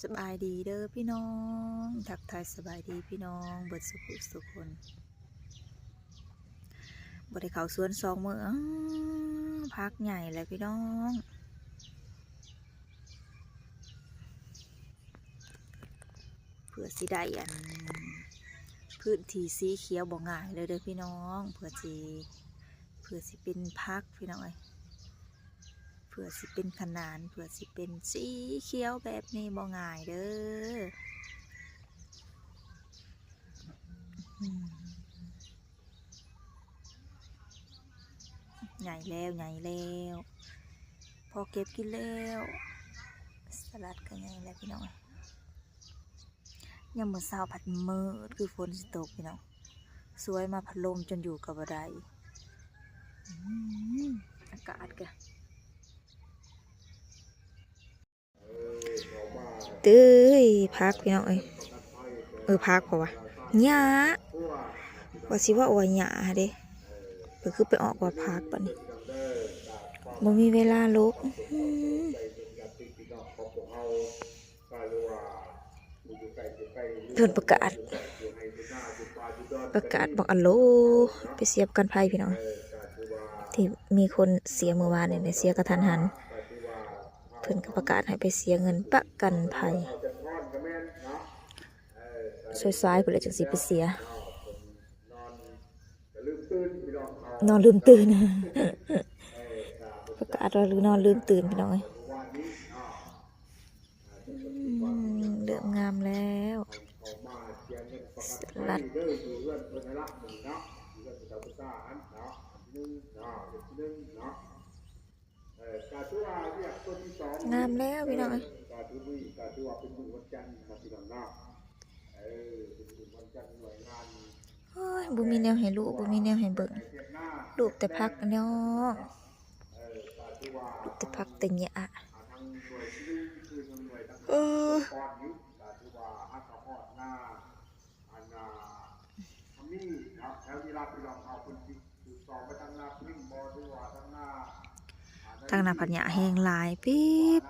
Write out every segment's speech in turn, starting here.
ສະບາຍດີເດີພີ່ນ້ອງ ທັກທາຍສະບາຍດີພີ່ນ້ອງເບິດສຸຂູສຸຄົນ. ບໍ່ໄດ້ເຂົ້າສວນສອງມື້ ອ້າ ຜັກໃຫຍ່ແລ້ວພີ່ນ້ອງ. ເພື່ອຊິໄດ້ອັນພື້ນທີ່ສີຂຽວບໍ່ງ່າຍເລີຍເດີພີ່ນ້ອງ ເພື່ອຊິ ເພື່ອຊິເປັນຜັກພີ່ນ້ອງເອີຍ ເພື່ອຊິເປັນຂະໜານ ເພື່ອຊິເປັນສີຂຽວແບບນີ້ບໍ່ງ່າຍເດີ. ອືມ ໃຫຍ່ແລ້ວ ໃຫຍ່ແລ້ວ ພໍເກັບກິນແລ້ວ ສະຫຼັດກໍໃຫຍ່ແລ້ວພີ່ນ້ອງ. ຍາມມື້ເຊົ້າພັດມືດຄືຝົນຊິຕົກພີ່ນ້ອງ ສວຍມາພັດລົມຈົນຢູ່ກໍບໍ່ໄດ້. ອືມ ອາກາດກະ ເຕີຍ ຜັກພີ່ນ້ອງເອີຍ ເອີ ຜັກເພາະວ່າຫຍ້າ ວ່າຊິເວົ້າວ່າຫຍ້າເດ້ ກໍຄືໄປອອກວ່າຜັກບາດນີ້ ບໍ່ມີເວລາລົກ. ອືມ ເພິ່ນປະກາດ ປະກາດບັກອາໂລ ໄປເສຍປະກັນໄພພີ່ນ້ອງ ທີ່ມີຄົນເສຍມື້ວານນີ້ແຫຼະ ເສຍກະທັນຫັນ ເພິ່ນກໍປະກາດໃຫ້ໄປເສຍເງິນປະກັນໄພ ສາຍໆ ພຸ້ນແຫຼະ ຈັ່ງຊິໄປເສຍ ນອນລືມຕື່ນ ປະກາດວ່ານອນລືມຕື່ນພີ່ນ້ອງເອີຍ. ອືມ ເລີ່ມງາມແລ້ວ ສະຫຼັດ ງາມແລ້ວພີ່ນ້ອງເອີຍ ໂອ້ຍ ບໍ່ມີແນວໃຫ້ລູກ ບໍ່ມີແນວໃຫ້ເບິ່ງ ລູກແຕ່ຜັກພີ່ນ້ອງ ແຕ່ຜັກແຕ່ຫຍ້າ ເອີ. ທາງໜ້າພັດຫຍ້າແຮງຫຼາຍ ປີບ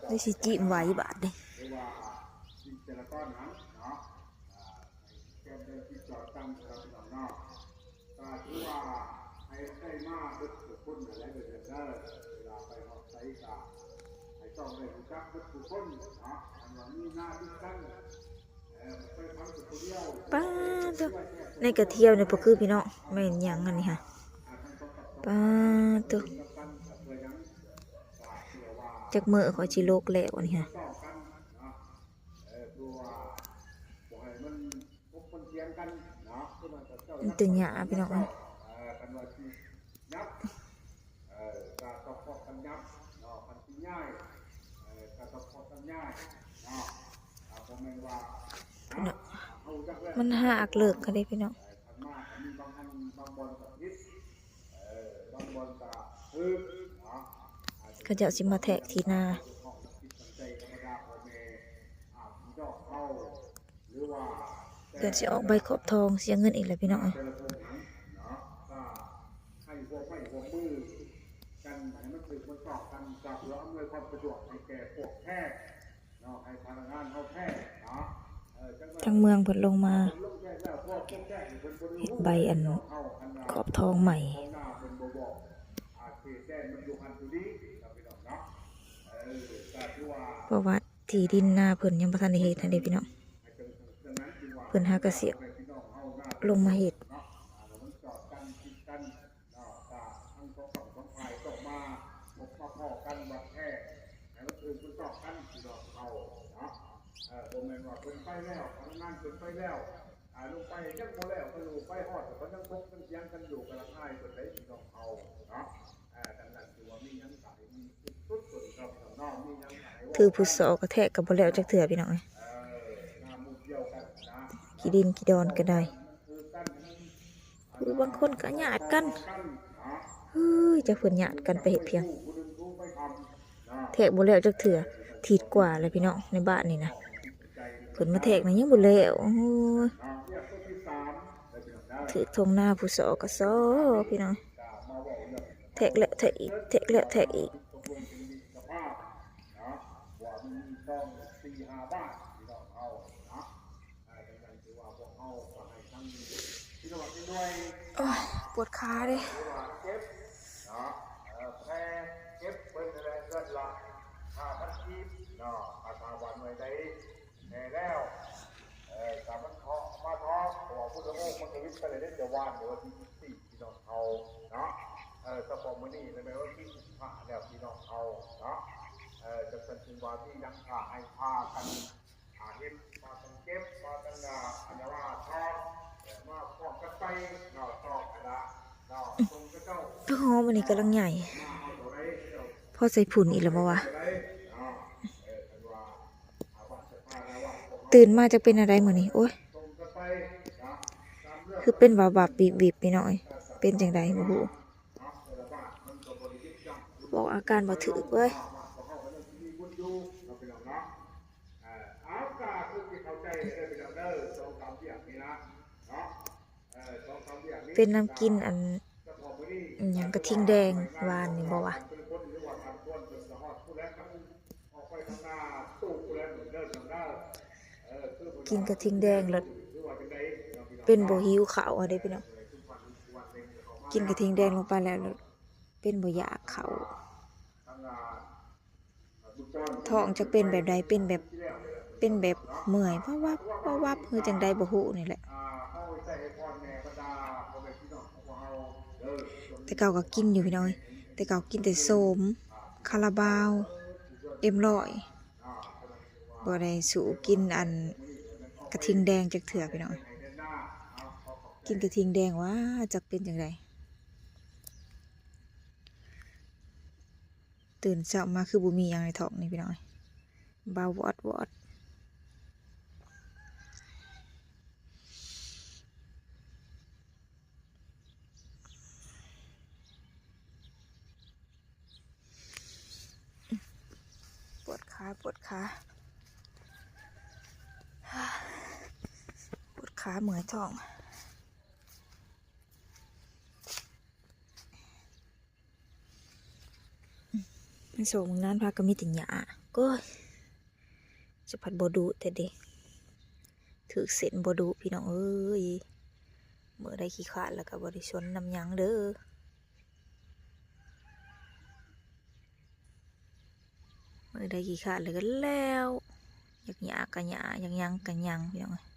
ໄດ້ຊິຈີ້ມໄວ້ບາດນີ້. ປ້າໂທ້ ໃນກະທຽວນີ້ບໍ່ຄືພີ່ນ້ອງ ແມ່ນຫຍັງອັນນີ້ຫະ ປ້າໂທ້ ຈັກມື້ຂ້ອຍຊິໂລກແລ້ວອັນນີ້ຫະ. ມີແຕ່ຫຍ້າພີ່ນ້ອງເອີຍ ມັນຫາກເລີກກະເດ້ພີ່ນ້ອງ. ເຂົາເຈົ້າຊິມາແທກທີ່ນາ ເພິ່ນຊິອອກໃບຂອບທອງ ເສຍເງິນອີກແລ້ວພີ່ນ້ອງເອີຍ. ທາງເມືອງເພິ່ນລົງມາເຮັດໃບອັນຂອບທອງໃໝ່ ເພາະວ່າທີ່ດິນນາເພິ່ນຍັງບໍ່ທັນໄດ້ເຮັດຫັ້ນເດ້ພີ່ນ້ອງ. ເພິ່ນຫາກະຊິລົງມາເຮັດ. ເນາະ ກະທັງສອງຝ່າຍຕ້ອງມາພົບມາພໍ້ກັນວັດແທ້ໃຫ້ມັນຖືກມັນຕ້ອງກັນພີ່ນ້ອງເຮົາເນາະ. ເອີ ບໍ່ແມ່ນວ່າເພິ່ນໄປແລ້ວ ພະນັກງານເພິ່ນໄປແລ້ວ ອາ ລົງໄປຍັງບໍ່ແລ້ວ ກໍຢູ່ໄປຮອດກໍຍັງທົກຍັງຖຽງກັນຢູ່ ກໍລະອາຍເພິ່ນໄດ໋ພີ່ນ້ອງເຮົາເນາະ. ເອີ ດັ່ງນັ້ນຖືວ່າມີຫຍັງກະໃຫ້ມີສຸດໆ ເນາະ ພີ່ນ້ອງເນາະ ມີຫຍັງກະໃຫ້ ຖືຜູ້ສອກະແທກກໍບໍ່ແລ້ວຈັກເທື່ອພີ່ນ້ອງເອີຍ. ເອີ ໜ້າໝູ່ດຽວກັນນະ ຂີ້ດິນຂີ້ດອນກໍໄດ້ ຄືກັນ ຄືບາງຄົນກໍຍາດກັນ ເຮີ້ຍ ຈັກເພິ່ນຍາດກັນໄປເຮັດພຽງ ແທກບໍ່ແລ້ວຈັກເທື່ອ. ທິດກວ່າແລ້ວພີ່ນ້ອງ ໃນບ້ານນີ້ນະ ເພິ່ນມາແທກນະຍັງບໍ່ແລ້ວ. ໂອ້ຍ ຖືກທົ່ງນາຜູ້ສອກະຊໍພີ່ນ້ອງ. ເອີ ມາເວົ້າເລື່ອງ ແທກແລ້ວແທກອີກ ແທກແລ້ວແທກອີກ. ໂອ້ຍ ປວດຂາເດ້. ແນ່ແລ້ວ ເອີ ກະມັນເທາະມາເທາະ ເພາະວ່າພຸດທະອົງມັນກະວິດໄປແລ້ວເດ້ ແຕ່ວານນີ້ວັນທີສິບສີ່ ພີ່ນ້ອງເຮົາເນາະ. ເອີ ສະເພາະມື້ນີ້ລະແມ່ນວັນທີສິບຫ້າແລ້ວ ພີ່ນ້ອງເຮົາເນາະ. ເອີ ຈັ່ງຊັ້ນຈຶ່ງວ່າມີຫຍັງກະໃຫ້ພາກັນ ອາ ເຮັດ ພາກັນເກັບ ພາກັນ ອາ ອັນນາວ່າທອດ ເອີ ມາພ້ອມກັນໄປເນາະ ຕອກກະດາເນາະ ສົ່ງເຂົາເຈົ້າ. ໂອ້ ມື້ນີ້ກຳລັງໃຫຍ່ ພໍໃສ່ຝຸ່ນອີກແລ້ວບໍ່ວະ? ຕື່ນມາຈັກເປັນແນວໃດມື້ນີ້ ໂອ້ຍ ຄືເປັນວັບໆວິບໆ ພີ່ນ້ອງເອີຍ ເປັນຈັ່ງໃດບໍ່ຮູ້ ບອກອາການບໍ່ຖືກເວີຍ. ເປັນນຳກິນອັນ ອີຫຍັງ ກະທິງແດງວານນີ້ບໍ່ວະ? ກິນກະທິງແດງແລ້ວເປັນບໍ່ຫິວເຂົ້າເດ້ພີ່ນ້ອງ. ກິນກະທິງແດງລົງໄປແລ້ວເປັນບໍ່ຢາກເຂົ້າ. ທ້ອງຈັກເປັນແບບໃດ ເປັນແບບ ເປັນແບບເມື່ອຍວາບໆ ວາບໆ ຄືຈັ່ງໃດບໍ່ຮູ້ນີ້ແຫຼະ. ແຕ່ເກົ່າກໍກິນຢູ່ພີ່ນ້ອງເອີຍ ແຕ່ເກົ່າກິນແຕ່ໂສມ ຄາລາບາວ ເອັມຮ້ອຍ ບໍ່ໄດ້ສູ້ກິນອັນກະທິງແດງຈັກເທື່ອພີ່ນ້ອງເອີຍ. ກິນກະທິງແດງຫວາ ຈັກເປັນຈັ່ງໃດ. ຕື່ນເຊົ້າມາຄືບໍ່ມີຫຍັງໃນທ້ອງນີ້ພີ່ນ້ອງເອີຍ ເບົາວອດໆ. ປວດຂາ ປວດຂາ ປວດຂາ ເມື່ອຍທ້ອງ. ມັນໂສມນານພາກະມີແຕ່ຫຍ້າ ໂອ້ຍ ສະພັດບໍ່ດຸແທ້ເດ ຖືກເສັ້ນບໍ່ດຸພີ່ນ້ອງເອີຍ. ມື້ໃດຂີ້ຄ້ານແລ້ວກະບໍ່ໄດ້ສົນນຳຫຍັງເດີ ມື້ໃດຂີ້ຄ້ານແລ້ວກະແລ້ວ ຢາກຫຍ້າກະຫຍ້າ ຢາກຫຍັງກະຫຍັງ ພີ່ນ້ອງເອີຍ.